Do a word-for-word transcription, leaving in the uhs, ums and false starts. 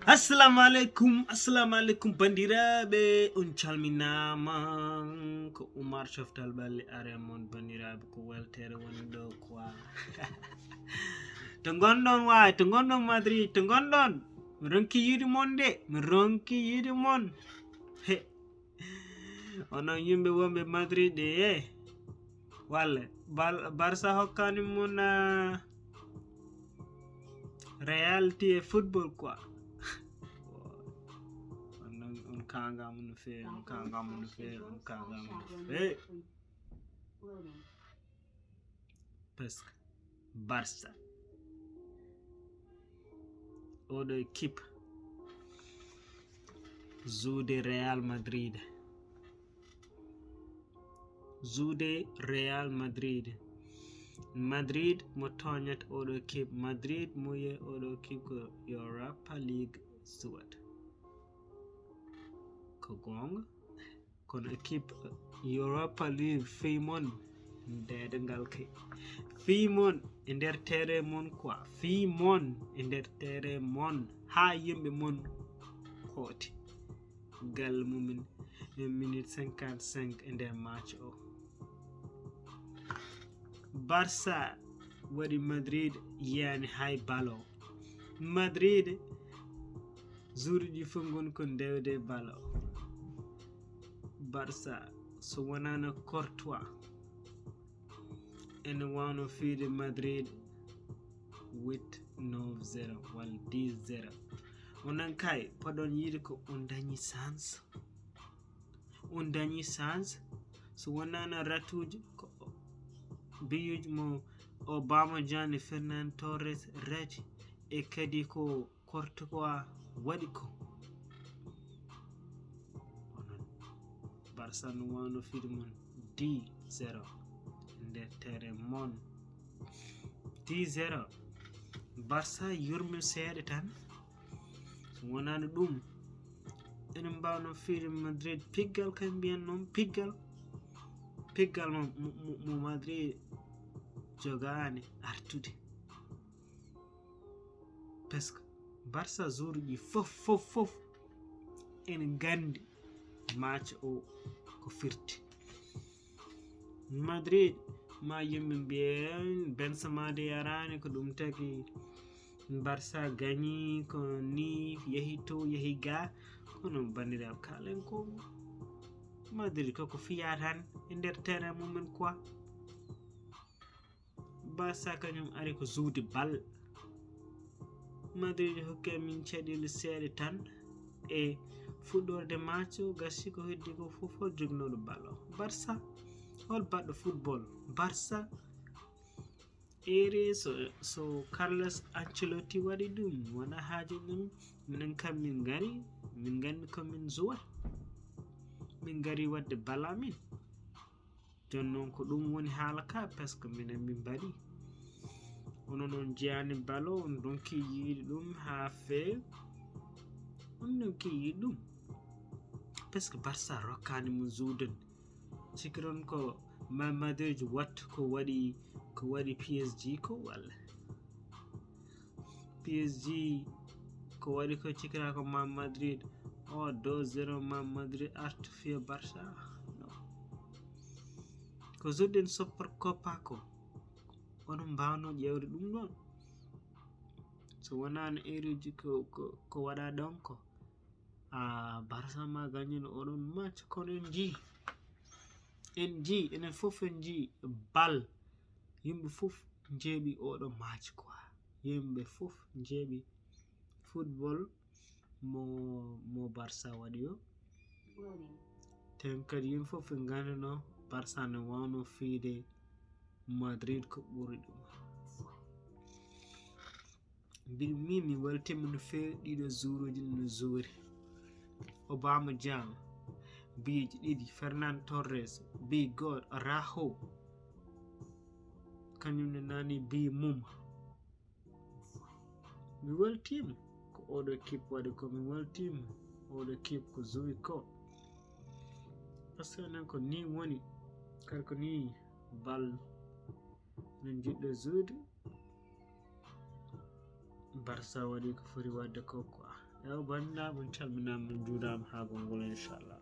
Assalamu aleykum, assalamu aleykum, banndiraaɓe, on calminaama. Ko Oumar Coftal Ɓalli are mon, banndiraaɓe, ko weltere woni ɗo quoi. To ngonɗon waay, to ngonɗon Madrid, to ngonɗon? Mi ronki yiide mon de, mi ronki yiide mon. He. Onon yimɓe wonɓe Madrid de, eh. Walla Bal-, Barça hokkani mon, ah, réalité e football quoi. On, on, on kangamo no feewi, on kangamo no feewi, on kangamo no feewi. Parce que Barça, oɗo équipe, joude Real Madrid, joude Real Madrid. Madrid mo tooñata oɗo équipe, Madrid mo ye oɗo équipe ko Europa League suwata. Ko goonga. Kono équipe Europa League fii mon, ndeedangal kay. Fii mon e nder terrain mon quoi. Fii mon e nder terrain mon. Haa yimɓe mon hooti galle mumen e minute cinquante-cinq e nder match o. Barça waɗi Madrid yiyaani hay ballon. Madrid juuɗe ɗi fof ngoni ko ndewde ballon. Barça so wonaano Courtois ene waawno fiyde Madrid huit, neuf zéro walla dix zéro. Onon kay poɗon yiide ko on dañi chance. On dañi chance. So wonaano ratuuji ko biyuuji mo Aubameyang e Ferran Torres rati e kadi ko Courtois waɗi ko. Onon Barça no waawno fiyde mon dix zéro nder terrain mon. Dix zéro. Barça yurmin seeɗa tan. So wonaano ɗum, enen mbaawno fiyde Madrid piggal kay mbiyan noon piggal. Piggal mo, mo, mo, mo Madrid jogaani artude. Parce que Barça juuɗe ɗi fof, fof, fof ene nganndi match o ko firti. Madrid, ma yimɓe mbiyen Benzema de yaraani, ko ɗum tagi Barça gañi, ko ni yahi to, yahi ga. Kono banndiraaɓe, kaalen ko Madrid ko ko fiya tan e nder terrain mumen quoi. Barça kañum ari ko juuɗe bal. Madrid hokki amin caɗeele seeɗa tan e fuɗɗorde match o, gasi ko heddi ko fof hol joginooɗo bal o. Barça, hol baɗɗo football? Barça eri so, so Carlos Ancelotti waɗi ɗum, wona haaju ɗum. Minen kam min ngari, min nganndi ko min joueur. Min ngari waɗde bal amin. Jooni noon ko ɗum woni haala ka, parce que minen min mbaɗi. Onon on njiyaani ballon, on ndonki yiide ɗum haa feewi. On ndonki yiide ɗum. Parce que Barça rokkaani mo juuɗe. Sikki noon ko Ma-, Madrid watta ko waɗi, ko waɗi P S G ko walla? P S G ko waɗi ko cikira ko Ma Madrid. O deux zéro Ma Madrid artu fiya Barça. No. Ko juuɗe Supercopa ko. Onon mbaawno ƴeewde ɗum ɗoon. So wonaano eruji ko, ko, ko waɗa ɗoon ko. A Barça ma gañino oɗon match, kono en njii. En njii, enen fof en njii bal. Yimɓe fof njeeɓi oɗo match quoi. Yimɓe fof njeeɓi football mo, mo Barça waɗi o. Ten kadi yimɓe fof ɓe nganduno Barça ne wawno fiyde Madrid ko ɓuri ɗum. Mbiɗo mi, mi weltima no feewi ɗiɗo juuruji no juuri. Aubameyang, biiji ɗiɗi, Ferran Torres, bi goto, Araujo. Kañum ne nani bi mum. Mi weltima ko oɗo équipe waɗi ko, mi weltima oɗo équipe ko joui ko. Parce que enen ko ni woni, kadi ko ni bal min jiɗɗo joude. Barça waɗi ko foti waɗde ko, quoi. Yo banndiraaɓe, on calminaama, on njuuraama haa gonngol, inchallah.